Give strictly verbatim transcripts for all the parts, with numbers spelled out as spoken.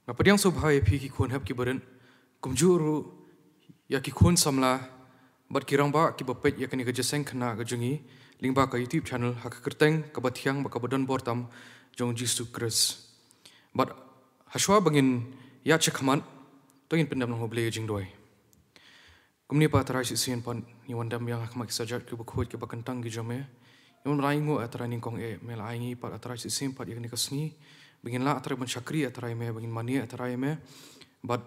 Nga pdiang sngewbha ïa phi ki khun hep ki barit, kumjuh ruh ïa ki khun samla bad ki rangbah kiba peit ïa kane ka jingïaseng khynnah ka jong ngi lyngba ka YouTube channel ha ka kyrteng kaba thiang bad kaba don bor tam jong Jisu Khrist. Bad hashwa ba ngin ïaid shakhmat, to ngin pyndem lang ha U Blei ka jingduwai. Kumne Pa, A Trai, shisien pat ngi wan dam biang ha khmat ki kjat kiba khuid kiba kyntang ki jong Me. Ngi wan ai nguh, A Trai, nyngkong eh Me la ai ngi pat, A Trai, shisien pat ïa kane ka sngi ba ngin lah, A Trai, ban shakri, A Trai, Me, ba ngin mane, A Trai, Me, bad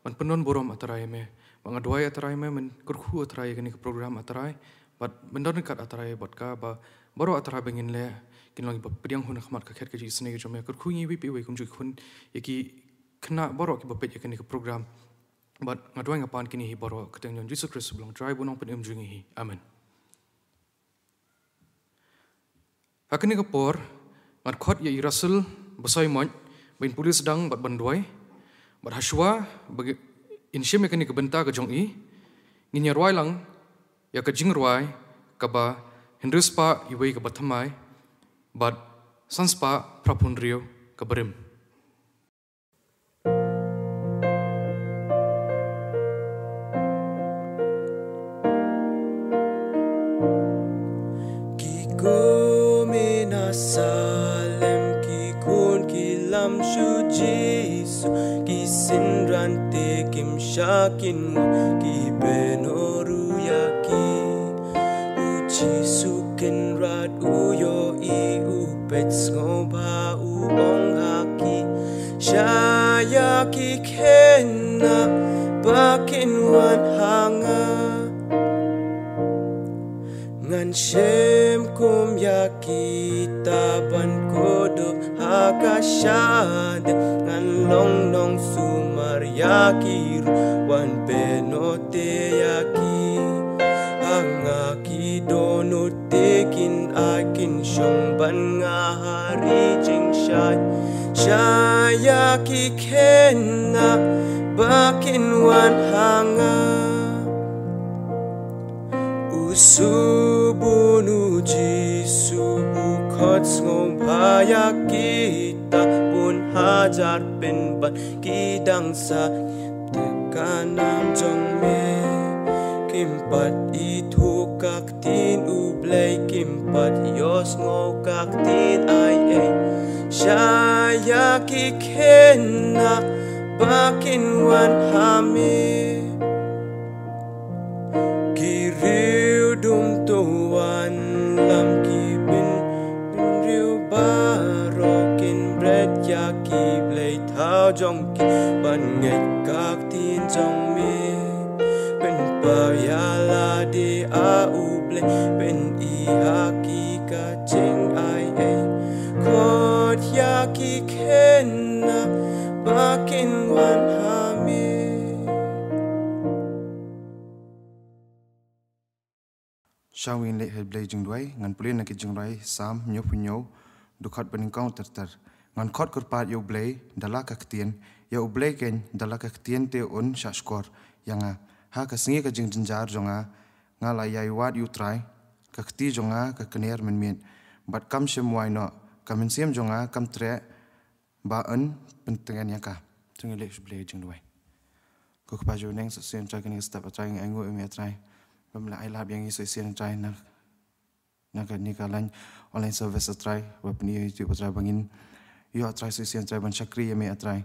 ban pyndon burom, A Trai, Me. Ba nga duwai, A Trai, Me, Men kyrkhu, A Trai, ïa kane ka program, A Trai, bad Men don ryngkat, A Trai, bad kaba baroh, A Trai, ba ngin leh kin long kiba pdiang hun ha khmat ka khet ka jingisynei ka jong Me. Kyrkhu ïa ngi iwei pa iwei, kumjuh ki khun, ïa ki khynnah baroh kiba peit ïa kane ka program. Bad nga duwai, nga pan kine hi baroh ha ka kyrteng jong Jisu Khrist, U Trai bad U Nongpynim jong ngi hi. Amen. Ha kane ka por ngan khot ïa i Russell Basaiawmoit ba in pule sdang bad ban duwai. Bad hashwa ba in shim ïa kane ka bynta ka jong i, ngin ïa rwai lang ïa ka jingrwai kaba hynriew spah iwei kaba thymmai bad san spah phra phew hynriew kaba rim. Ki kum ïa na Salem, ki khun ki lam sha u Jisu, ki synran te kim shah kin, ki bynriew ïa ki. U Jisu Kynrad u ïohi, u peit sngewbha, u ong ha ki, shah ïa ki khynnah ba kin wan ha nga. Ngan shim kum ïa kita ban kdup ha ka shadem, ngan long nongsumar ïa ki ruh, wan bynriew ïa ki. Ha nga ki dohnud te kin ai, kin shong ban nga ha ri jingshai. Shah ïa ki khynnah ba kin wan ha nga. U shu bun u Jisu, u khot sngewbha ïa kita, bun hajar pynban ki dang sah te ka nam jong me. Kim pat ithuh ka ktien U Blei, kim pat ïohsngew ka ktien ai ei. Shah ïa ki khynnah ba kin wan ha me. Ki riewdum to wan lam, ki bynriew baroh kin bret ïa ki blei thaw jong ki ban ngeit ka ktien jong me. Pynpaw ïa lade, A U Blei, pyni ha ki ka jingai ei. Khot ïa ki khynnah ba kin wan ha me. Sha ngin leit ha U Blei jingduwai, ngan pule na ki jingrwai Salm hynñiewphew hynñiew, dkhot banyngkong ter ter. Ngan khot kyrpad ïa U Blei da la ka ktien, ïa U Blei keiñ da la ka ktien te un shahshkor ïa nga. Ha ka sngi ka jingjynjar jong nga, nga la ïai wad ïa U Trai, ka kti jong nga ka kner mynmiet. Bad kam shym wai noh, ka mynsiem jong nga kam treh ba yn pyntngen ïa ka. To ngin leit sha U Blei jingduwai. Ko Kpa jong U neng, sa shisien Trai kane ka step A Trai ngi ainguh ïa me A Trai. Ba me la ai lap ïa ngi sa shisien Trai na, na kane ka line, online service A Trai, ba pynïoh ïa U Trai ba ngin ïoh A Trai sa shisien Trai ban shakri ïa me A Trai.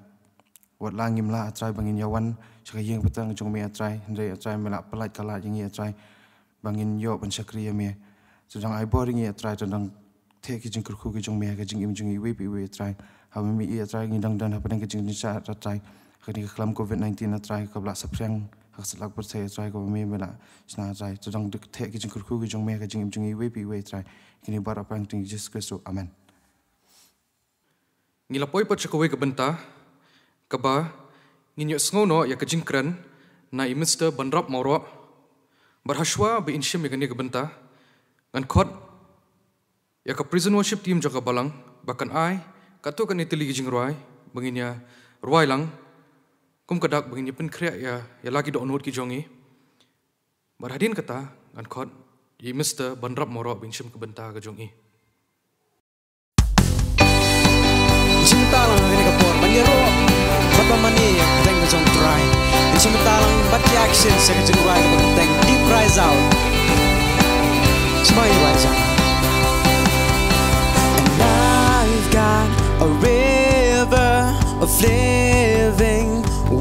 Wat la ngim lah A Trai ba ngin ïa wan sha ka ïing pateng jong me A Trai, hynrei A Trai me la pyllait ka lad ïa ngi A Trai, ba ngin ïoh ban shakri ïa me. To dang ai bor ïa ngi A Trai, to dang theh ki jingkyrkhu ki jong me ha ka jingim jong ngi iwei pa iwei A Trai. Haba me i A Trai ngi dang don hapdeng ka jingjynjar A Trai, ha kane ka klam covid nineteen A Trai kaba la saphriang ha ka satlak pyrthei A Trai, kaba me me la shna A Trai. To dang theh ki jingkyrkhu ki jong me ha ka jingim jong ngi iwei pa iwei A Trai. Kine baroh ha ka kyrteng Jisu Khrist. Amen. Ngi la poi pat sha kawei ka bynta kaba ngin ïohsngew noh ïa ka jingkren na i Mister Banrap Mawroh. Bad hashwa ba in shim ïa kane ka bynta, ngan khot ïa ka praise and worship team jong ka balang ba kan ai katto katne tylli ki jingrwai ba ngin ïa rwai lang, kum ka dak ba ngin ïa pynkhreh ïa, ïa la ki dohnud ki jong ngi. Bad hadien kata ngan khot ïa i Mister Banrap Mawroh ba in shim ka bynta ka jong i. Jingtang ha kane ka por ban ïaroh bad Ba mane ka kyrteng ka jong u Trai. Ngin shim bynta lang bad ki action sha ka jingrwai kaba kyrteng Deep Rise Out. Sngewbha ïa rise out. And I've got a river of living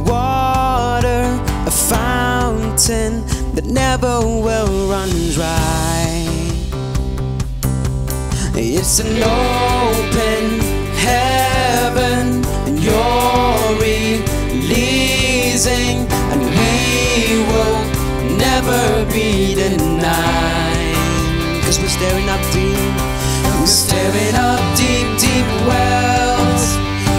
water, a fountain that never will run dry. It's an open heaven, and you're releasing, and we will never be denied. 'Cause we're staring up deep, we're staring up deep, deep wells.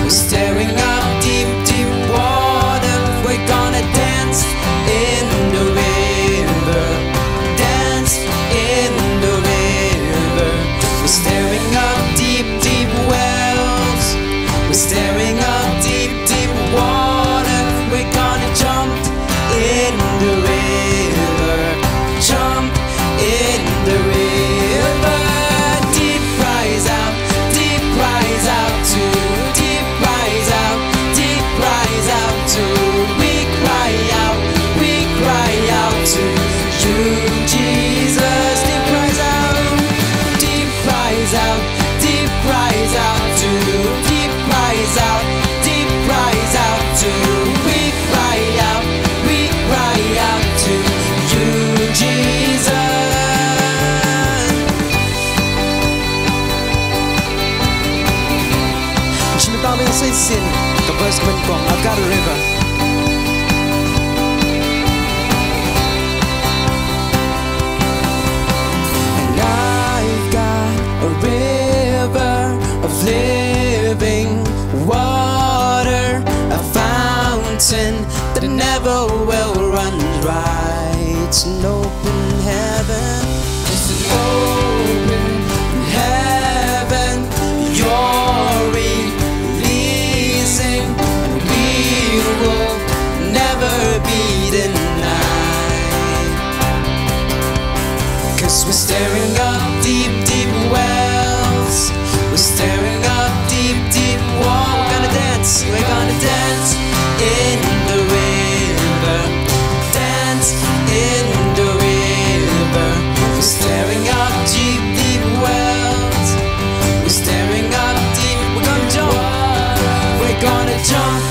We're staring up deep, deep water. We're gonna dance in the river. Dance in the river. We're staring up deep, deep wells. We're staring up deep, deep water. We're gonna jump in the river. Jump in the river. Deep rise out, deep rise out to, deep rise out, deep rise out to. We cry out, we cry out to you, Jesus. Deep rise out, deep rise out, deep rise out to, deep rise out, deep rise out to. We cry out, we cry out to you, Jesus. Shim bynta ban ïa shisien ka verse kaba nyngkong, I've got a river. And I've got a river of living water, a fountain that never will run dry. It's an open heaven. It's an open heaven. You're releasing, and we will never be denied. 'Cause we're staring up deep, deep wells. We're staring up deep, deep water. We're gonna dance, we're gonna dance in the river. Dance in the river. We're staring up deep, deep wells. We're staring up deep. We're gonna jump. We're gonna jump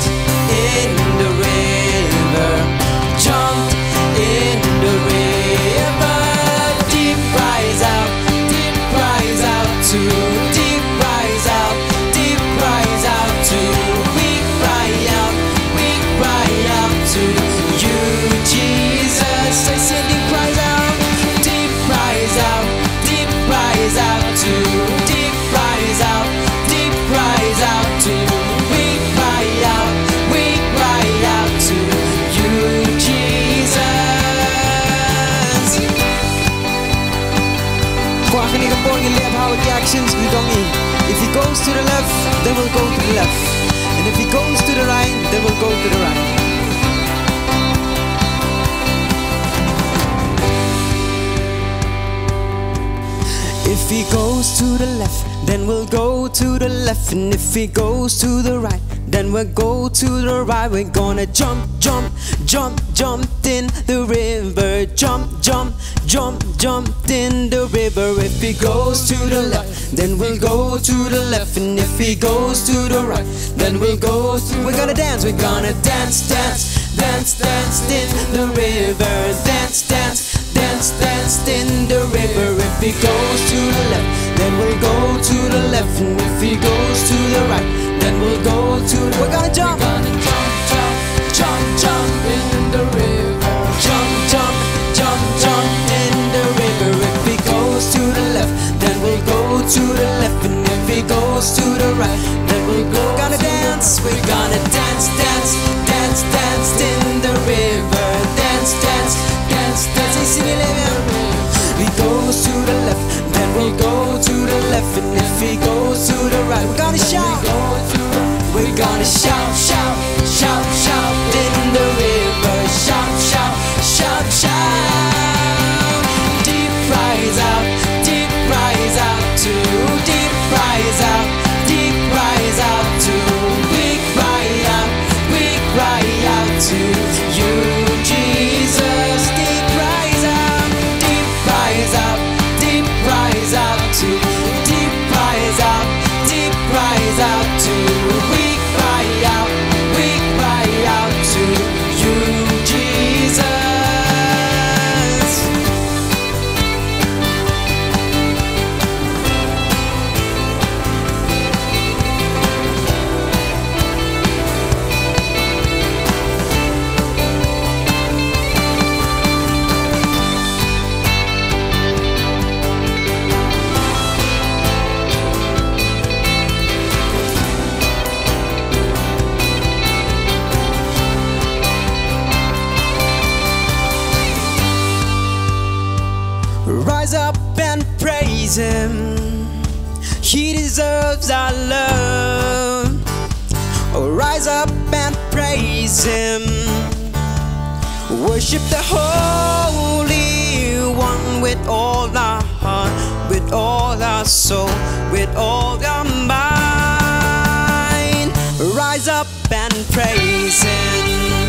in the river. Jump in the river. Deep rise out, deep rise out to, deep rise out, deep rise out to. We cry out, we cry out to you, Jesus. I say deep rise out, deep rise out, deep rise out to, deep rise out, deep rise out to. We cry out, we cry out to you, Jesus. Kwah kane ka por ngin leh bha ki actions ki dong i. If he goes to the left, then we'll go to the left. And if he goes to the right, then we'll go to the right. If he goes to the left, then we'll go to the left. And if he goes to the right, then we'll go to the right. We're gonna jump, jump, jump, jump in the river. Jump, jump, jump, jump in the river. If he goes to the left, then we'll go to the left. And if he goes to the right, then we'll go through. We're gonna dance, we're gonna dance, dance, dance, dance in the river. Dance, dance, dance, dance in the river. If he goes to the left, then we'll go to the left. And if he goes to the right, then we'll go to. We're gonna jump. We're gonna jump, jump, jump, jump in the river. Jump, jump, jump, jump in the river. If he goes to the left, then we'll go to the left. And if he goes to the right, then we'll go. Gonna dance, we're gonna dance, dance, dance, dance in the river. Dance, dance, dance, dance. Hey, sing it, let me. He goes to the left, then we'll go to the left. And if he goes to the right, we're gonna shout. We're gonna shout, shout. Our love. Rise up and praise Him. Worship the Holy One with all our heart, with all our soul, with all our mind. Rise up and praise Him.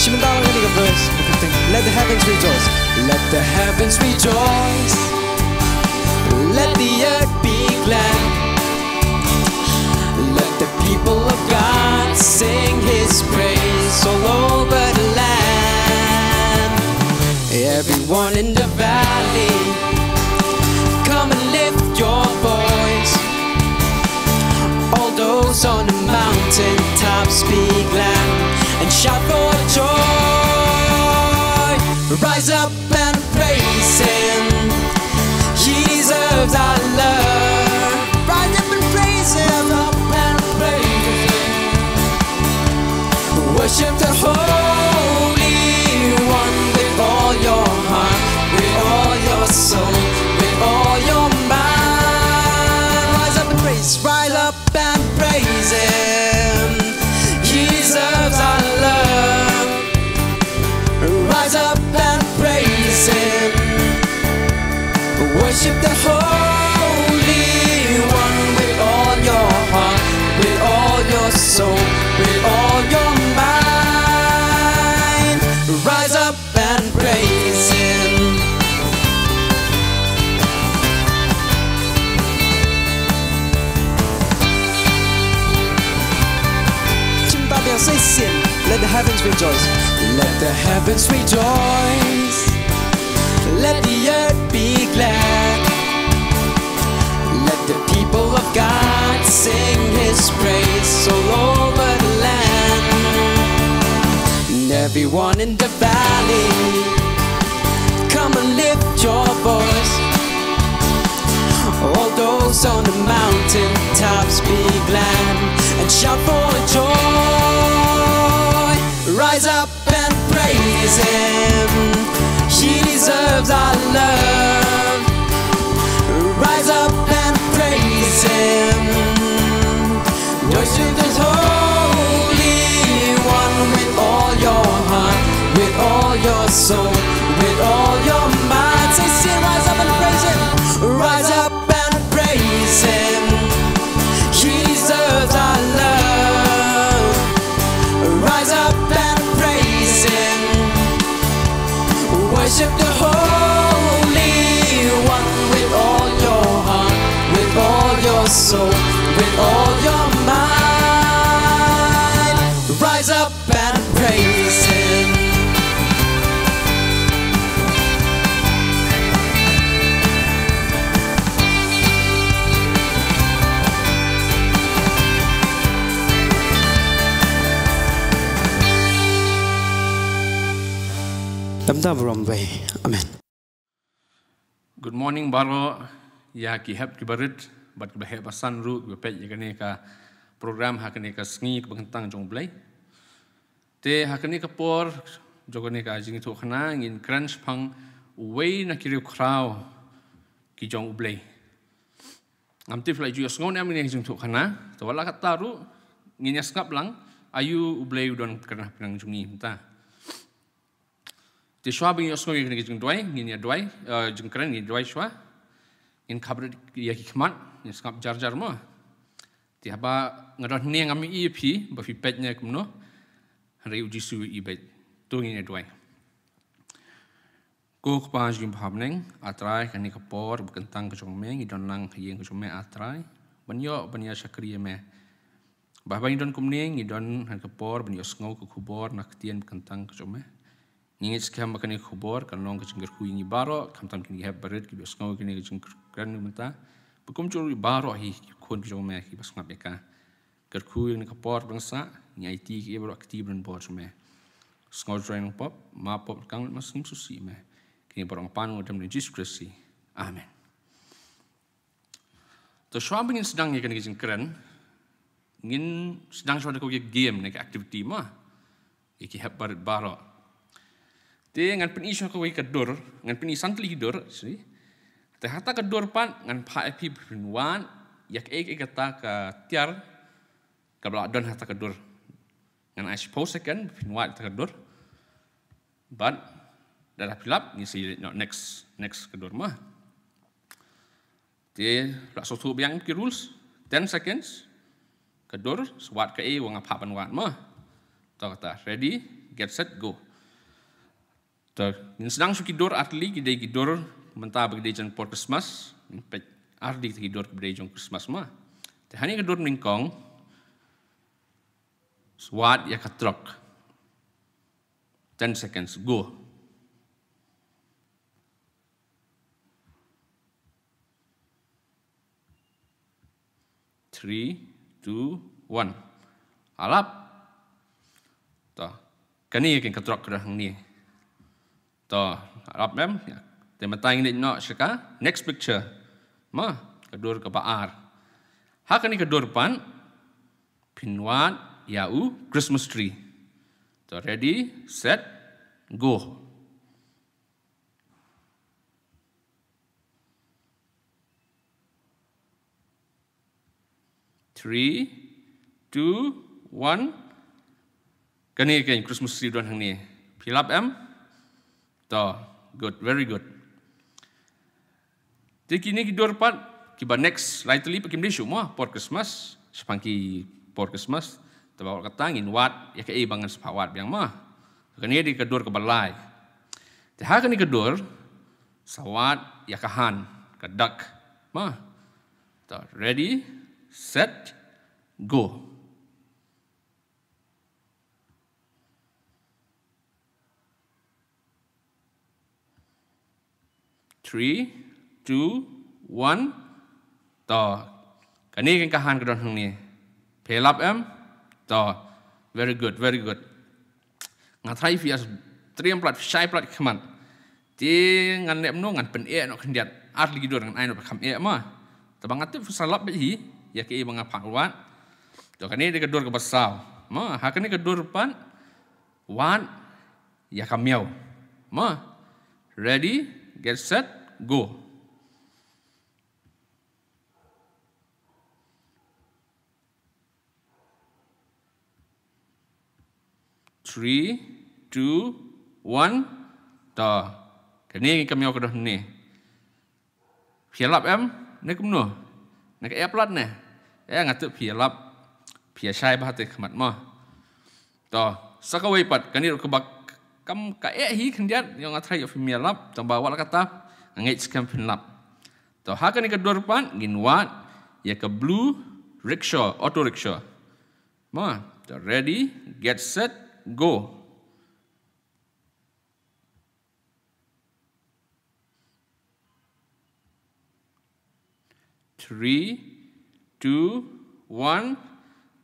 Shi mynta lang kane ka verse, ka kyrteng, Let the heavens rejoice. Let the heavens rejoice. Let the earth be glad. Let the people of God sing His praise all over the land. Everyone in the valley, come and lift your voice. All those on the mountain tops, be glad and shout for joy. Rise up and praise Him. He deserves our love. Rise up and praise Him. Up and praise Him. Worship the Holy One with all your heart, with all your soul, with all your mind. Rise up and praise, rise up and praise Him. He deserves our love. Rise up and praise Him. Worship the Holy One with all your heart, with all your soul, with all your mind. Rise up and praise Him. Shi mynta biang, sa shisien, Let the heavens rejoice. Let the heavens rejoice. Let the earth be glad. Let the people of God sing His praise all over the land. And everyone in the valley, come and lift your voice. All those on the mountain tops, be glad and shout for joy. Rise up and praise Him. He deserves our love. Rise up and praise Him. Worship the Holy One with all your heart, with all your soul, with all your mind. Say, say, rise up and praise Him. Rise up and praise Him. He deserves our love. Rise up and praise Him. Worship the Holy One with all your heart, with all your soul, with all your mind. Rise up and praise Him. Namar ka burom U Blei. Amen. Good morning baroh ïa ki hep ki barit bad ki baheh basan ruh kiba peit ïa kane ka program ha kane ka sngi kaba kyntang jong U Blei. Te ha kane ka por jong kane ka jingïathuhkhana ngin kren shaphang uwei na ki riewkhraw ki jong U Blei. Ngam tip phi la ju ïohsngew ne em ïa kane ka jingïathuhkhana, te wat la katta ruh ngin ïa sngap lang aïu U Blei u don kren hapdeng jong ngi mynta. Te shuwa ba ngin ïohsngew ïa kane ka jingduwai, ngin ïa duwai, eh, jingkren, ngin ïa duwai shuwa. Ngin khapkit ïa ki khmat, ngin sngap jar jar mo. Te haba nga don hangne ngam ïohi ïa phi ba phi peit ne kumno, hynrei U Jisu u i beit. To ngin ïa duwai. Ko Kpa jong ngi ba ha bneng, A Trai, kane ka por ba kyntang ka jong me, ngi don lang ha ïing ka jong me, A Trai, ban ïoh ban ïa shakri ïa me. Ba haba ngi don kumne, ngi don ha ka por ban ïohsngew ka khubor na ka ktien ba kyntang ka jong me. Ngi ngeit skhem ba kane ka khubor kan long ka jingkyrkhu ïa ngi baroh, khamtam kine ki hep barit kiba ïohsngew ïa kane ka jingkren mynta, ba kumjuh ruh baroh hi ki khun ki jong me kiba sngap ïa ka. Kyrkhu ïa kane ka por ba ngi sah, ngi aiti ïa ki baroh ha ka kti ba donbor jong me. Sngewthuh ïa ngi pop, map pop, kang ma sngim susi me. Kine baroh ngi pan ha ka kyrteng U Jisu Khrist. Amen. To shuwa ba ngin sdang ïa kane ka jingkren, ngin sdang shuwa da kawei ka game ne ka activity mo. Ïa ki hep barit baroh. Te ngan pyni shuh kawei ka dur, ngan pyni san tylli ki dur, sorry. Te ha kata ka dur pat ngan phah ïa phi ba phin wad ïa kaei kaei kata ka tiar kaba la don ha kata ka dur. Ngan ai shiphew second ba phin wad ïa kata ka dur. Bad lada phi lap ngin sa ïa noh next, next ka dur mo. Te la sngewthuh biang ki rules, ten seconds. Ka dur, sa wad kaei ba nga phah ban wad mo. To kata, ready, get set, go. To, ngin sdang shuh ki dur ar tylli, ki dei ki dur mynta ba ki dei jan por Christmas, ngin peit ar tylli ki dur ki dei jong Christmas mo. Te hangne ka dur nyngkong, sa wad ïa ka trok. Ten seconds, go. Three, two, one. Alap. To. Kane ka trok ka don hangne. To. Alap em. Te mynta ngin leit noh sha ka next picture. Mo, ka dur kaba ar. Ha kane ka dur pat phin wad ïa u Christmas tree. To, ready, set, go. Three, two, one. Kane ka Christmas tree don hangne. Phi lap em? To, good, very good. Te kine ki dur pat, kiba next lai tylli pat kim dei shuh mo por Christmas, shaphang ki por Christmas. Te ba wat kata ngin wad ïa kaei ba ngan sa phah wad biang mo. Kane dei ka dur kaba lai. Te ha kane ka dur, sa wad ïa ka han, ka duck mo. To, ready, set, go. Three, two, one. To. Kane ka han ka don hangne. Phi lap em? To. Very good, very good. Nga tharai phi ïa triem palat, phi shai palat khmat. Te ngan leh kumno, ngan pyneh noh khyndiat. Ar tylli ki dur ngan ai noh ba kham eh mo. Te ba nga tip phi sa lap beit hi ïa kaei ba nga phah wad. To, kane dei ka dur kaba saw mo. Ha kane ka dur pat wad ïa ka miaw mo. Ready, get set, go. Three, two, one. To. Kane ka miaw ka don hangne. Phi lap em? Ne kumno? Ne ka eh palat ne? Eh, nga tip phi lap. Phi shai bha te khmat mo. To, sa kawei pat, kane ruh kaba kam ka eh hi khyndiat, ïa nga tharai ïa phi ïa lap, tang ba wat la kata, nga ngeit skhem phin lap. To, ha kane ka dur pat, ngin wad ïa ka blue rickshaw, auto rickshaw. Mo, to, ready, get set, go. Three, two, one.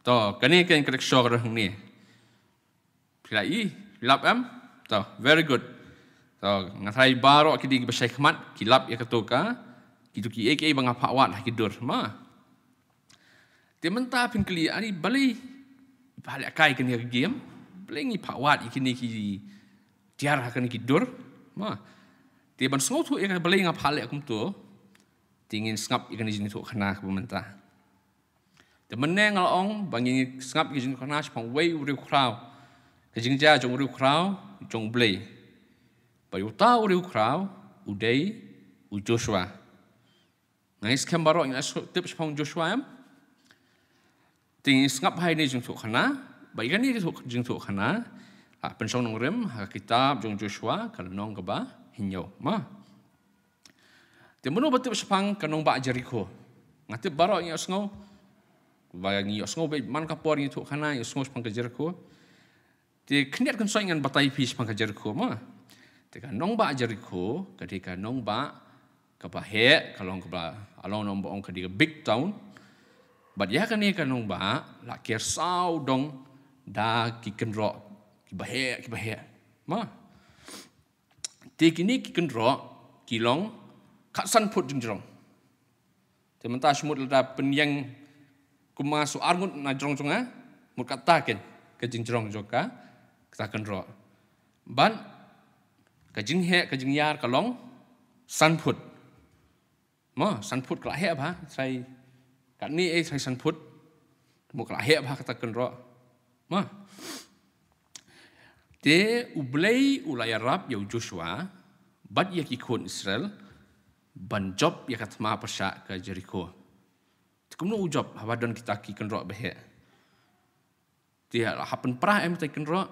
To, kane ka rickshaw ka don hangne. Phi la i, phi lap em? To, very good. To, nga tharai baroh ki dei kiba shai khmat, ki lap ïa kato ka, kito kiei kiei ba nga phah wad ha ki dur mo. Te mynta phin kylli, ani balei pha leh kai kane ka game? Balei ngi phah wad ïa kine ki tiar ha kane ki dur? Mo. Te ban sngewthuh ïa ka balei nga phah leh kumto, te ngin sngap ïa kane ka jingïathuhkhana kaba mynta. Te mynne nga la ong ba ngin sngap ïa ka jingïathuhkhana shaphang uwei u riewkhraw. Ka jingjia jong u riewkhraw jong U Blei. Ba uta u riewkhraw u dei u Joshua. Nga ngeit skhem baroh ngi la tip shaphang Joshua em? Te ngin sngap ha ine i jingïathuhkhana, ba ine i jingïathuhkhana la pynshong nongrim ha ka kitab jong Joshua ka lynnong kaba hynñiew mo. Te mano ba tip shaphang ka nongbah Jerikho? Nga tip baroh ngi ïohsngew, ba ngi ïohsngew beit man ka por ngi ïathuhkhana, ngi ïohsngew shaphang ka Jerikho. Te khyndiat khynsoit ngan batai ïa phi shaphang ka Jerikho mo. Te ka nongbah Jerikho ka dei ka nongbah kaba heh, ka long kaba, ka long nongbah ong ka dei ka big town. Bad ïa kane ka nongbah la ker sawdong da ki kynroh kiba heh, kiba heh mo. Te kine ki kynroh ki long khatsan phut jingjrong. Te mynta shu mut lada pynïeng kum ma shu ar ngut na jrong jong nga, mut kata ka jingjrong jong ka, kata kynroh. Bad Ka jingheh, ka jingïar ka long san phut. Mo, san phut ka la heh bha, trai katne eh trai san phut. Mo ka la heh bha kata ka kynroh. Mo. Te U Blei u la ïarap ïa u Joshua bad ïa ki khun Israel ban jop ïa ka thma pyrshah ka Jerikho. Te kumno u jop haba don kita ki kynroh ba heh? Te la hap pynpra em kita ki kynroh?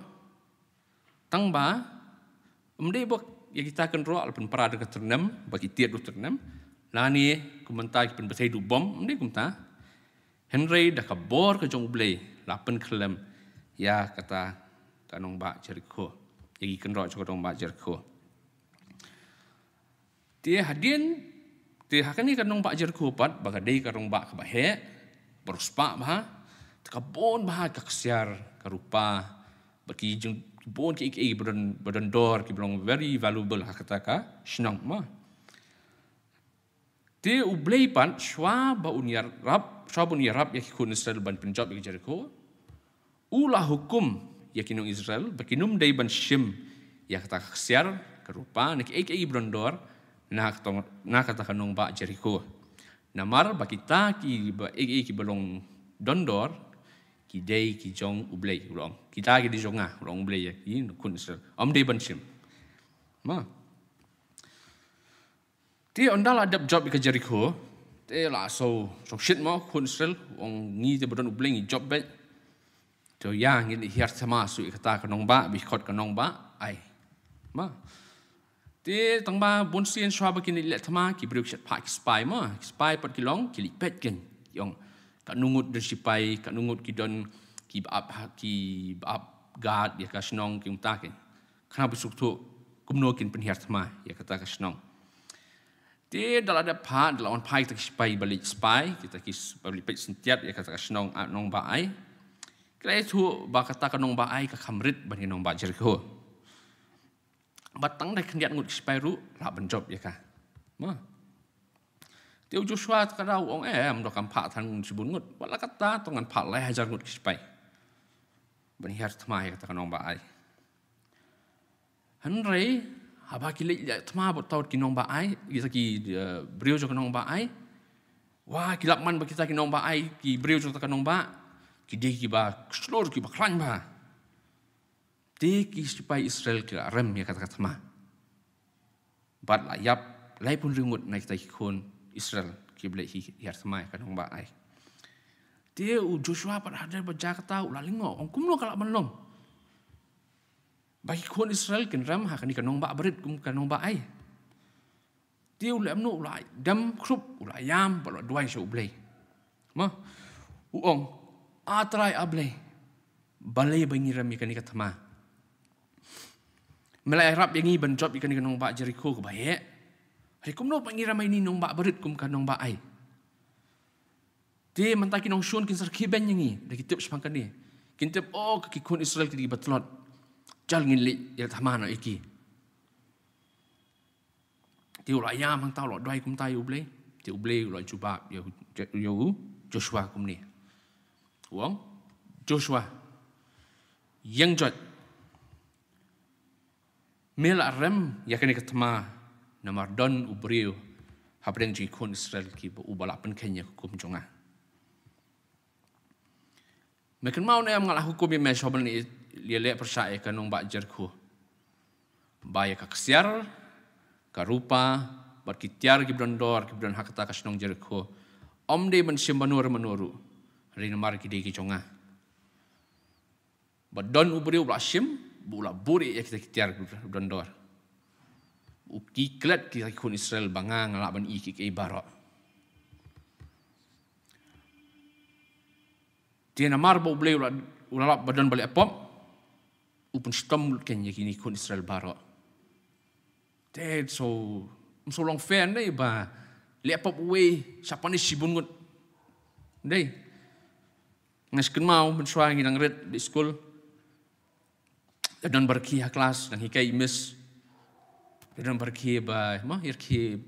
Tang ba ym dei ba ïa kita ki kynroh la pynpra da ka tyrnem, ba ki tied da u tyrnem, lane kumta ki pynbthei da u bom, ym dei kumta. Hynrei da ka bor ka jong U Blei la pynkhlem ïa kata ka nongbah Jerikho, ïa ki kynroh jong ka nongbah Jerikho. Te hadien, te ha kane ka nongbah Jerikho pat, ba ka dei ka nongbah kaba heh, ba riewspah bha, te ka bun bha ka ksiar, ka rupa, bad ki jing, bun ki, ki, ki ba don, ba don dor, ki ba long very valuable ha kata ka shnong, mo. Te U Blei pat, shuwa ba un ïarap, shuwa ba un ïarap ïa ki khun Israel ban pynjop ïa ka Jerikho, u la hukum ïa ki nong Israel ba kin ym dei ban shim ïa kata ka ksiar, ka rupa, ne kiei kiei ba don dor na kata, na kata ka nongbah Jerikho. Namar ba kita kiei kiei ba long don dor ki dei ki jong U Blei, u la ong. Kita ki dei jong nga, u la ong U Blei ïa ki khun Israel. Ym dei ban shim. Mo. Te ynda la dep jop ïa ka Jerikho, te la sngew shongshit mo khun Israel, u ong ngi te ba don U Blei ngi jop beit. To ïa ngin hiar thma shuh ïa kata ka nongbah, ba i khot ka nongbah Ai. Mo. Te tang ba bun sien shuwa ba kin leh thma, ki briew ki shait phah ki spy mo, ki spy pat ki long, ki leit peit kein. Ki ong katno ngut don sipai, katno ngut ki don, ki ba ap ha, ki ba ap guard ïa ka shnong, ki ong ta kein. Khnang ba suk thuh kumno kin pynhiar thma ïa kata ka shnong. Te da la dep phah, da la wan phai kita ki sipai ba leit spy, kita ki s-, ba leit peit syntiat ïa kata ka shnong, ah, nongbah Ai. Ki la ïathuh ba kata ka nongbah Ai ka kham rit ban ïa nongbah Jerikho. Bad tang da khyndiat ngut ki sipai ruh lah ban jop ïa ka. Mo. Te u Joshua te ka daw u ong, eh, ym doh kam phah than shibun ngut. Wat la katta to ngan phah lai hajar ngut ki sipai ban hiar thma ïa kata ka nongbah Ai. Hynrei haba ki leit leh thma bad uta ki nongbah Ai, kita ki, eh, briew jong ka nongbah Ai. Wa, ki lap man ba kita ki nongbah Ai, ki briew jong kata ka nongbah, ki dei kiba shlur, kiba khlaiñ bha. Te ki sipai Israel ki la rem ïa kata ka thma. Bad la ïap laiphew hynriew ngut na kita ki khun Israel kiba leit hi-, hiar thma ïa ka nongbah Ai. Te u Joshua pat hadien ba jia kata u la lyngngoh, u ong kumno ka lah ban long ba ki khun Israel kin rem ha kane ka nongbah barit kum ka nongbah Ai. Te u leh kumno, u la dem khrup, u la ïam bad u la duwai sha U Blei. Mo, u ong, A Trai A Blei, balei ba ngi rem ïa kane ka thma? Me la ïarap ïa ngi ban jop ïa kane ka nongbah Jerikho kaba heh. Hynrei kumno ba ngi rem ïa kane ka nongbah barit kum ka nongbah Ai? Te mynta ki nongshun kin sa rkhie beiñ ïa ngi, da ki tip shaphang kane. Kin tip, oh, ki khun Israel ki dei kiba tlot. Jal ngin leit ïa thma noh ïa ki. Te u la ïam hangta, u la duwai kumta ïa U Blei. Te U Blei u la jubab ïa u, ïa u Joshua kumne. U ong, Joshua, ïeng joit. Me la rem ïa kane ka thma namar don u briew hapdeng jong ki khun Israel kiba uba la pynkheiñ ïa ka hukum jong nga. Me kynmaw ne em nga la hukum ïa me shuwa ban ïaleh pyrshah ïa ka nongbah Jerikho, ba ïa ka ksiar, ka rupa bad ki tiar kiba don dor kiba don ha kata ka shnong Jerikho ym dei ban shim mano re mano ruh, hynrei namar ki dei ki jong nga. Ba don u briew u la shim, ba u la buhrieh ïa kita ki tiar kiba don dor. U ki klet kita ki khun Israel ba nga nga lah ban ïoh kiei kiei baroh. Te namar ba U Blei u la, u la lap ba don ba leh pop, u pynshitom lut kein ïa kine ki khun Israel baroh. Te so, so long fair dei ba leh pop uwei, shah punish shibun ngut. Dei. Nga sngewkynmaw mynshuwa ngi dang rit beit skul. Te don ba rkhie ha klas, dang hikai i miss. Te don ba rkhie ba, mo, ïa rkhie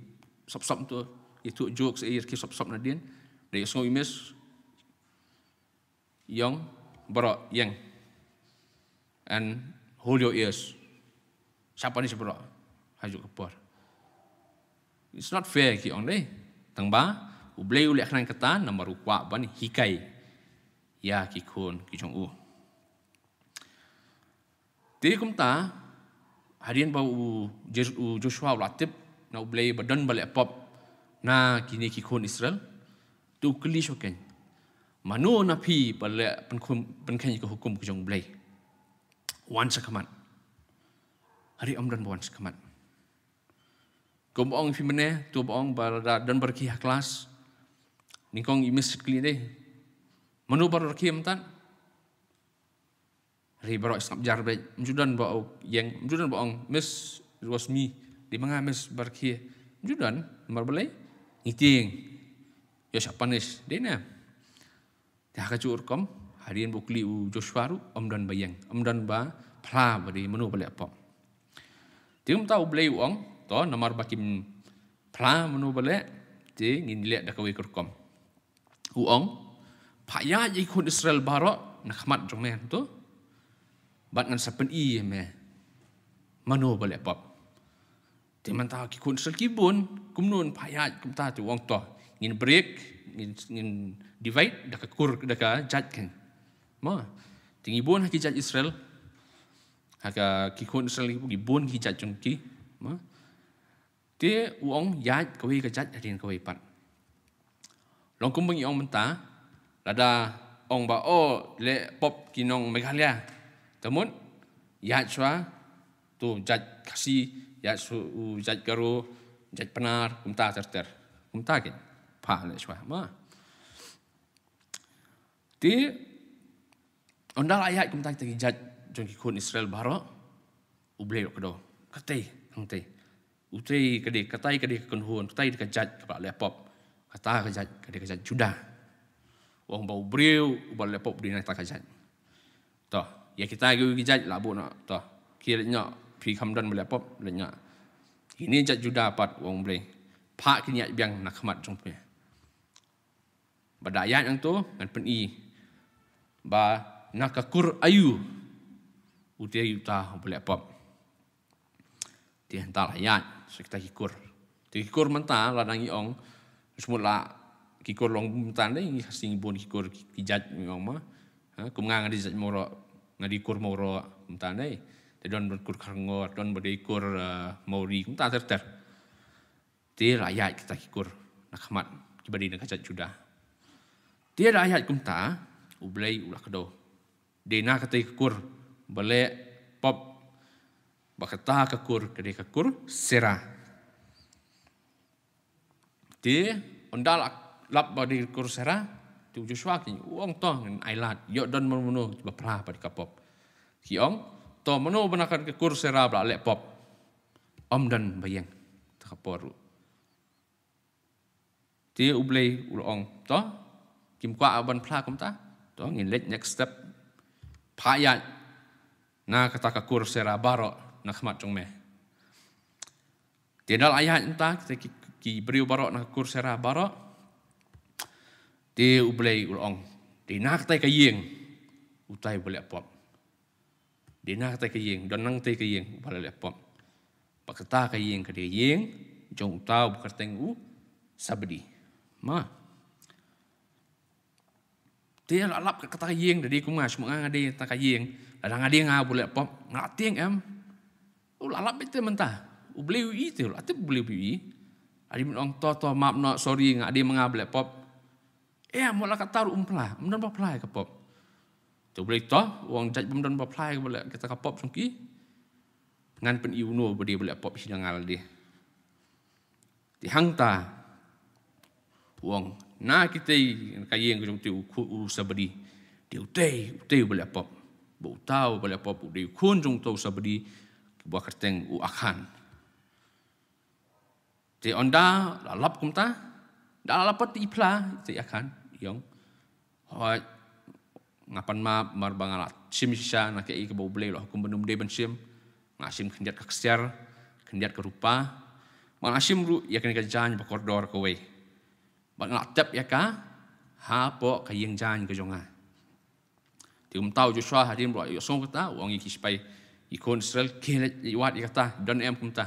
sop sop to. Ïathuh jokes, ïa rkhie sop sop nadien. Dei sngew i miss. Ïong, baroh, ïeng. And hold your ears. Shah punish baroh. Ha kajuh ka por. It's not fair, ki ong, dei. Tang ba U Blei u leh khnang kata namar u kwah ban hikai ïa ki khun ki jong u. Te kumta, hadien ba u Jer-, u Joshua u la tip na U Blei ba don ba leh pop na kine ki khun Israel, te u kylli shuh kein, mano na phi ba leh pynkhum, pynkheiñ ka hukum ka jong U Blei? Wan shakhmat. Hynrei ym don ba wan shakhmat. Kumba ong phi mynne, to ba ong ba lada don ba rkhie ha klas, nyngkong i miss kylli, dei, mano ba rkhie mynta? Hynrei baroh i sngap jar beit, ym ju don ba ong, ïeng, ym ju don ba ong, Miss, it was me. Dei ma nga, Miss, ba rkhie. Ym ju don, namar balei? Ngi tieng. Ïoh shah punish, dei ne? Te ha kajuh rukom, hadien ba u kylli u Joshua ruh, ym don ba ïeng, ym don ba phla ba dei mano ba leh pop. Te kumta U Blei u ong, to, namar ba kim phla mano ba leh, te ngin leh da kawei ka rukom. U ong, phah ïaid ïa ki khun Israel baroh na khmat jong me, to. Bad ngan sa pyni ïa me mano ba leh pop. Te mynta ki khun Israel ki bun, kumno phah ïaid kumta? Te u ong, to, ngin break, ngin, ngin divide da ka kur, da ka jait kein. Mo. Te ngi bun ha ki jait Israel. Ha ka, ki khun Israel ki bun ki jait jong ki. Mo. Te u ong, ïaid kawei ka jait hadien kawei pat. Long kumba ngi ong mynta, lada ong ba, oh, leh pop ki nong Meghalaya. Te mut, ïaid shuwa, to jait Khasi, ïaid shuwa, u jait Garo, jait Pnar, kumta ter ter. Kumta kein, phah leh shuwa, mo. Te, ynda la ïaid kumta kita ki jait jong ki khun Israel baroh, U Blei u kdew. Katei, hangtei. Utei ka dei, katai ka dei ka kynhun, katai ka dei ka jait kaba leh pop. Kata ka jait, ka dei ka jait Judah. U ong ba u briew uba leh pop u dei na kata ka jait. To, ïa kita kiwei ki jait la buh noh, to. Ki leit noh, phi kham don ba leh pop, leit noh. Kine jait Judah pat, u ong U Blei, phah kin ïaid biang na khmat jong phi. Bad da ïaid hangto, ngan pyni ba na ka kur aïu utei uta uba leh pop. Te hangta la ïaid sha kita ki kur. Te ki kur mynta, lada ngi ong, shu mut la ki kur long mynta, dei, ngi Khasi ngi bun ki kur, ki, ki jait ngi ong, mo. Ha, kum nga nga dei jait Mawroh, nga dei kur Mawroh mynta, dei. Te don, don kur Kharngor, don ba dei kur, eh, Mawri, kumta ter ter. Te la ïaid kita ki kur na khmat, kiba dei na ka jait Judah. Te la ïaid kumta, U Blei u la kdew. Dei na katei ka kur ba leh pop, ba kata ka kur ka dei ka kur Sera. Te ynda la lap ba dei kur Sera, te u Joshua kein u ong, to, ngin ai lad, ïoh don mano mano ba phla pat ka pop. Ki ong, to, mano ba na ka kur Sera ba la leh pop? Ym don ba ïeng. Te ka por ruh. Te U Blei u la ong, to, kim kwah ban phla kumta? To, ngin leit next step. Phah ïaid na kata ka kur Sera baroh na khmat jong me. Te ynda la ïaid mynta kita ki, ki briew baroh na ka kur Sera baroh. Te U Blei u la ong, dei na katai ka ïing utai uba leh pop. Dei na katai ka ïing, don nangtai ka ïing uba la leh pop. Ba kata ka ïing ka dei ïing jong uta uba kyrteng u Sabdi. Mo. Te la lap ka kata ka ïing, da dei kum nga, shu mut nga nga dei kata ka ïing, lada nga dei nga uba leh pop, nga la tieng em? U la lap beit te mynta. U Blei u i te, u la tip U Blei u i. Adi men ong, to, to, map noh, sorry, nga dei ma nga ba leh pop. Em, wat la katta ruh um phla, ym don ba phla ïa ka pop. Te U Blei, to, u ong, jait bym don ba phla ïa kaba leh kata ka pop jong ki, ngan pyni uno ba dei ba leh pop hi na nga lade. Te hangta u ong, na kitei ka ïing ka jong utei u khu-, u Sabdi, dei utei, utei uba leh pop. Ba uta uba leh pop u dei u khun jong uta u Sabdi, ba kyrteng u Akhan. Te ynda la lap kumta, da la lap pat i phla, te i Akhan i ong, hooid, nga pan map namar ba nga la shim shisha na kaei kaba U Blei u la hukum ba ym dei ban shim. Nga la shim khyndiat ka ksiar, khyndiat ka rupa, ba nga la shim ruh ïa kane ka jaiñ ba kordor kawei. Bad nga la tep ïa ka hapoh ka ïing jaiñ ka jong nga. Te kumta u Joshua hadien ba u la ïohsngew kata, u ong ïa ki sipai, ïa ki khun Israel, khie leit leit wad ïa kata, don em kumta.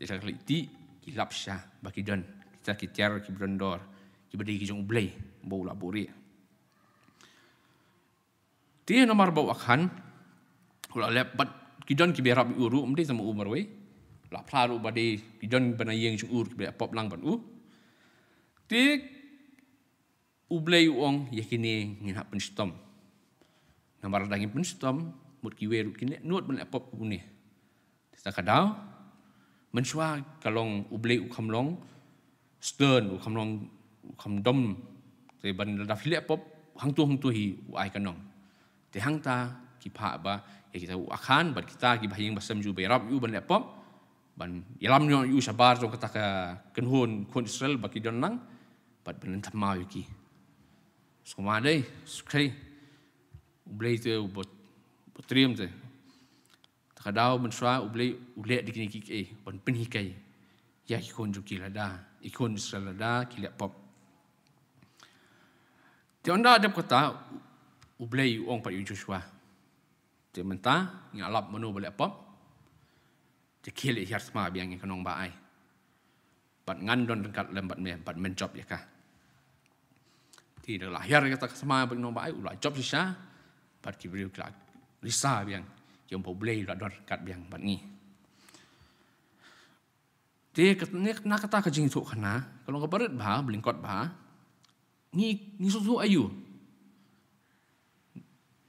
Te sha ka leit ti ki lap sha ba ki don kita ki tiar kiba don dor, kiba dei ki jong U Blei ba u la buhrieh. Te namar ba u Akhan u la leh bad ki don kiba ïarap ïa u ruh, ym dei tang ma u marwei, la phla ruh ba dei ki don ba na ïing jong u ruh kiba leh pop lang bad u. Te U Blei u ong, ïa kine ngin hap pynshitom. Namar lada ngim pynshitom, mut kiwei ruh kin leh nud ban leh pop kum une. Te ta ka daw, mynshuwa ka long U Blei u kham long stern, u kham long, u kham dom. Te ban lada phi leh pop hangto hangto hi u ai ka nong. Te hangta ki phah ba ïa kita u Akhan bad kita kiba ha ïing ba sem jong u ba ïarap ïa u ban leh pop, ban ïalam noh ïa u shabar jong kata ka kynhun khun Israel ba ki don lang, bad ban lynthem maw ïa ki. Sngewma dei, sngewkhia. U Blei te u bot, bot triem te. Ta ka daw mynshuwa U Blei u leh da kine kiei kiei ban pynhikai ïa ki khun jong ki lada, ïa ki khun Israel lada ki leh pop. Te ynda dep kata, U Blei u ong pat ïa u Joshua, te mynta ngi la lap mano ba leh pop. Te khie leit hiar thma biang ïa ka nong ba ai, bad ngan don ryngkat lem bad me, bad men jop ïa ka. Te da la hiar ïa kata ka thma bad nong ba ai, u la jop shisha, bad ki briew ki la risa biang, ki ong ba U Blei u la don ryngkat biang bad ngi. Te kat-, ne, na kata ka jingïathuhkhana ka long kaba rit bha, ba lyngkot bha. Ngi, ngi sngewthuh aïu?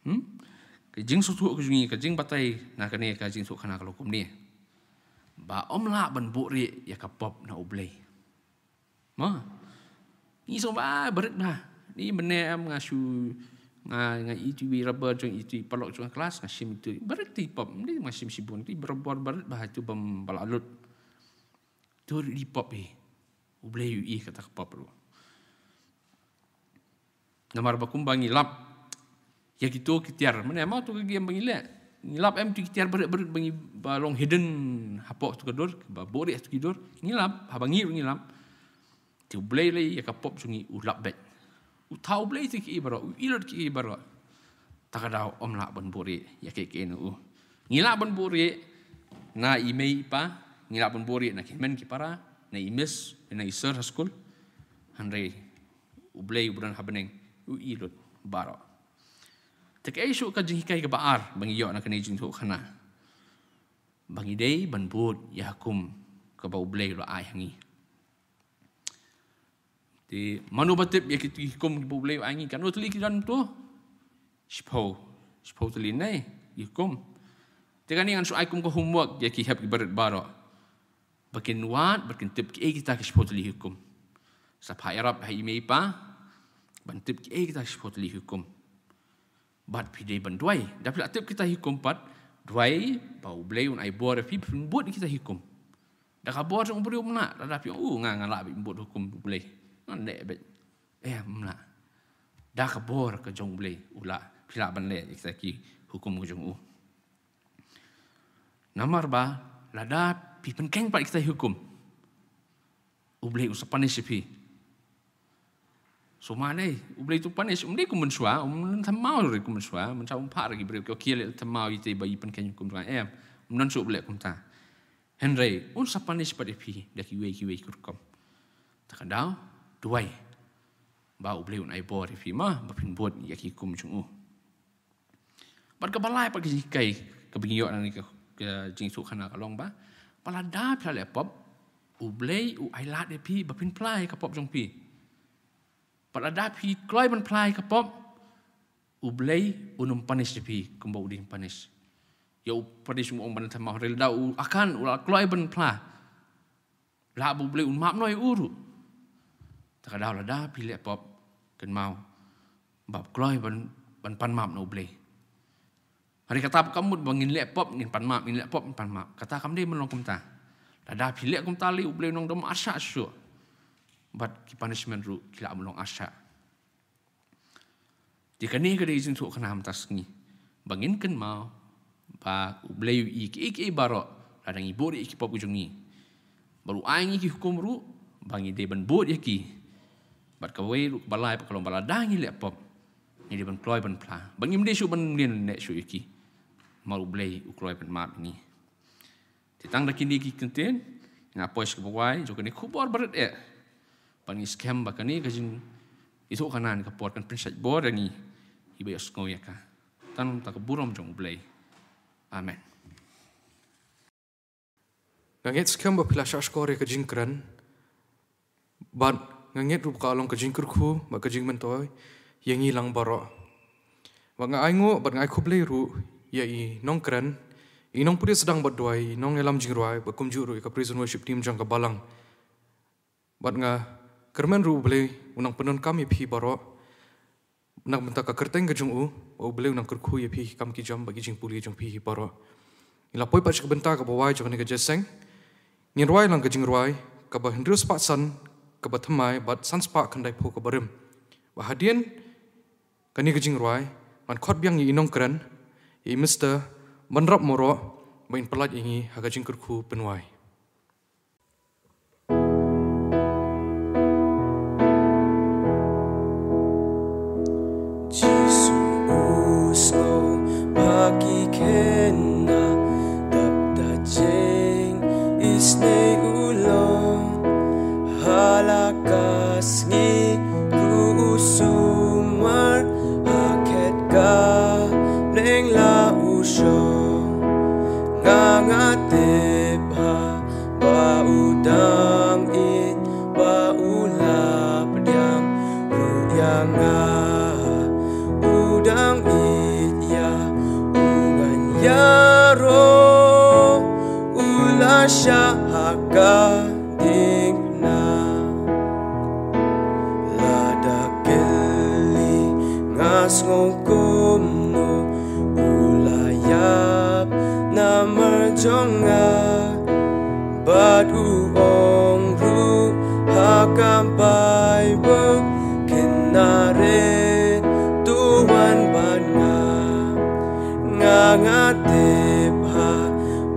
Hmm? Ka jingsngewthuh ka jong ngi, ka jingbatai na kane ka jingïathuhkhana ka long kumne: ba ym lah ban buhrieh ïa ka pop na U Blei. Mo? Ngi sngewbha ba rit bha. Ni mynne em nga shu, nga, nga ïohi tu i rubber jong i tu i paralok jong nga klas, nga shim tu i ba rit tu i pop. Ni nga shim shibun tu i barabor, ba rit bha tu bym ba la lut. Tu i pop hi. U Blei u ïohi kata ka pop ruh. Namar ba kumba ngi lap ïa kito ki tiar, mynne mo, to ka game ba ngi leh. Ngi lap em tu ki tiar barit barit ba ngi, ba long hidden hapoh to ka dur, ba buhrieh to ki dur. Ngi lap, haba ngi ruh ngi lap. Te U Blei lei ïa ka pop jong ngi u lap beit. U thaw U Blei te kiei baroh, u ïohi lut kiei baroh. Ta ka daw ym lah ban buhrieh ïa kiei kiei na u. Ngi lah ban buhrieh na i mei i pa, ngi lah ban buhrieh na ki hynmen ki para, na i miss, na i sir ha skul. Hynrei U Blei uba don ha bneng u ïohi lut baroh. Te kaei shuh ka jinghikai kaba ar ba ngi ïoh na kane ka jingïathuhkhana? Ba ngi dei ban bud ïa ka hukum kaba U Blei u la ai ha ngi. Te mano ba tip ïa kito ki hukum kiba U Blei u ai ha ngi? Katno tylli ki don to? Shiphew. Shiphew tylli ne ki hukum. Te kane ngan shu ai kum ka homework ïa ki hep ki barit baroh, ba kin wad, ba kin tip kiei kita ki shiphew tylli ki hukum. Sa phah ïarap ha i mei i pa ban tip kiei kita ki shiphew tylli ki hukum. Bad phi dei ban duwai. Da phi la tip kita ki hukum pat, duwai ba U Blei un ai bor ïa phi ban bud ïa kita ki hukum. Da ka bor jong u briew ym lah, lada phi ong, "U, nga, nga lah beit ban bud hukum U Blei." Ngan leh beit. Eh, ym lah. Da ka bor ka jong U Blei u lah, phi lah ban leh ïa kita ki hukum ka jong u. Namar ba lada phi pynkheiñ pat ïa kita ki hukum, U Blei u sa punish ïa phi. Sngewma dei, U Blei te u punish, um dei kum mynshuwa, um lynthem maw ruh kum mynshuwa, mynshuwa um phah ruh ki briew ki, okay, leh lynthem maw ïa te ba i pynkheiñ hukum jong nga, em. Um don shuh U Blei kumta. Hynrei un sa punish pat ïa phi da kiwei kiwei ki rukom. Ta ka daw, duwai ba U Blei un ai bor ïa phi mo, ba phin bud ïa ki hukum jong u. Bad kaba lai pat ka jinghikai kaba ngi ïoh na kane ka, ka jingïathuhkhana ka long ba, ba lada phi la leh pop, U Blei u ailad ïa phi ba phin phla ïa ka pop jong phi. Bad lada phi kloi ban phla ïa ka pop, U Blei un ym punish ïa phi kumba u dei ban punish. Ïa u punish, um ong ban lynthem maw, hynrei lada u Akhan u la kloi ban phla, lah ba U Blei un map noh ïa u ruh. Ta ka daw lada phi leh pop, kynmaw ba phi kloi ban, ban pan map na U Blei. Hynrei kata kam mut ba ngin leh pop ngin pan map, ngin leh pop ngin pan map. Kata kam dei ban long kumta. Lada phi leh kumta lei, U Blei un nang dom arshah shuh. Bad ki punishment ruh ki lah ban long arshah. Te kane ka dei ka jingïathuhkhana mynta ka sngi ba ngin kynmaw ba U Blei u ïohi kiei kiei baroh lada ngi buhrieh ïa ki pop ki jong ngi. Bad u ai ngi ki hukum ruh ba ngi dei ban bud ïa ki. Bad kawei ruh kaba lai pat ka long ba lada ngi leh pop, ngi dei ban kloi ban phla, ba ngim dei shuh ban leh shuh ïa ki. Namar U Blei u kloi ban map ïa ngi. Te tang da kine ki kyntien Nga poi sha kaba wai jong kane ka khubor barit eh. Bad ngi skhem ba kane ka jingithuhkhana ha kane ka por kan pynshait bor ïa ngi kiba ïohsngew ïa ka. Tang na ka bynta ka burom jong U Blei. Amen. Nga ngeit skhem ba phi la shahshkor ïa ka jingkren. Bad nga ngeit ruh ba ka long ka jingkyrkhu bad ka jingmyntoi ïa ngi lang baroh. Bad nga ainguh bad nga ai khublei ruh ïa i nongkren, i nongpule sdang bad duwai, i nongïalam jingrwai, bad kumjuh ruh ïa ka praise and worship team jong ka balang. Bad nga kyrmen ruh U Blei un nang pyndonkam ïa phi baroh na ka bynta ka kyrteng ka jong u, ba U Blei un nang kyrkhu ïa phi ki kam ki jam bad ki jingpule jong phi baroh. Ngi la poi pat sha ka bynta kaba wai jong kane ka jingïaseng. Ngin rwai lang ka jingrwai kaba hynriew spah san kaba thymmai bad san spah khyndaiphew kaba rim. Bad hadien kane ka jingrwai ngan khot biang ïa i nongkren, ïa i Mister Banrap Moroh, ba in pyllait ïa ngi ha ka jingkyrkhu pynwai. Jisu u sngew ba ki khynnah dap da jingisynei u long. Ha la ka sngi ruh u sumar ha khet ka bneng la u shong. Nga nga tip ha ba u dang ïeit, ba u la pdiang ruh ïa nga. U dang ïeit ïa u ngan ïaroh, u la shah ha ka diengphna. Lada kylli nga sngew kumno, u la ïap namar jong nga. Bad u ong ruh ha ka Baibl, kynmaw rit to wan bad nga. Nga nga tip ha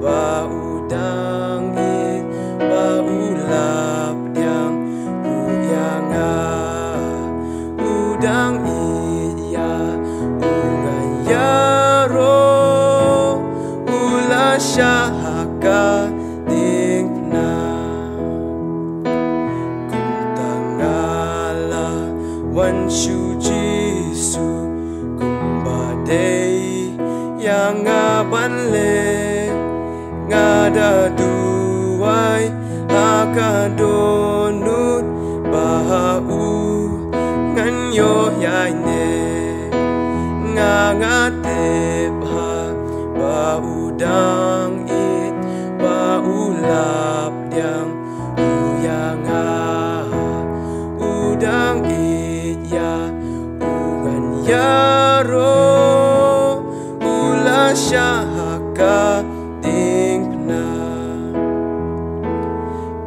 ba u dang ïeit, ba u la pdiang ruh ïa nga. U dang ïeit ïa u ngan ïaroh, u la shah ha ka diengphna. Kumta nga la wan sha u Jisu, kumba dei ïa nga ban leh. Nga da duwai ha ka dohnud ba ha u ngan ïoh ïaineh. Nga nga tip ha ba u dang ïeit, ba u la pdiang ruh ïa nga. U dang ïeit ïa u ngan ïaroh, u la shah ha ka diengphna.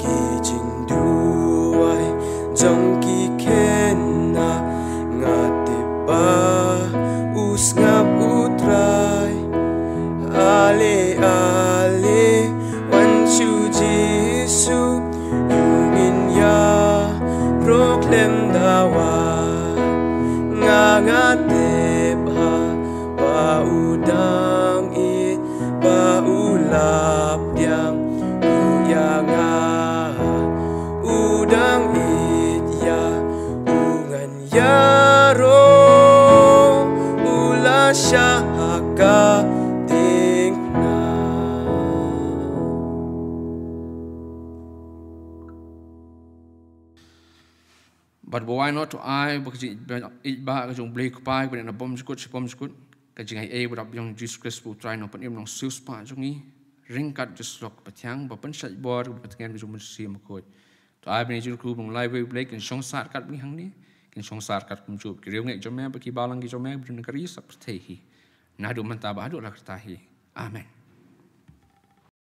Ki jingduwai jong ki khynnah, nga tip ba u sngap u Trai. Ale ale wan sha u Jisu, u ngin ïaroh khlem dawa. Nga nga tip ha ba u dang ïeit, ba u la pdiang ruh ïa nga. U dang ïeit ïa u ngan ïaroh, u la shah ha ka diengphna. Bad ba wai noh, to ai ba ka jingïeit ba ka jong U Blei Kpa ba na bymjukut sha bymjukut, ka jingaiei ba dap biang Jisu Khrist ba u Trai, nongpynim nongsiewspah jong ngi, ryngkat Jisu Khrist ba thiang, ba pynshait bor ba tngen ka jong u Mynsiem Bakhuid. To ai ba ngi jingkyrkhu ba ngi lai wei U Blei kin shong sah ryngkat bad ngi hangne, kin shong sah ryngkat kumjuh ki riewngeit jong me bad ki balang ki jong me ba don ha ka ri sah pyrthei hi, naduh mynta bad haduh la karta hi. Amen.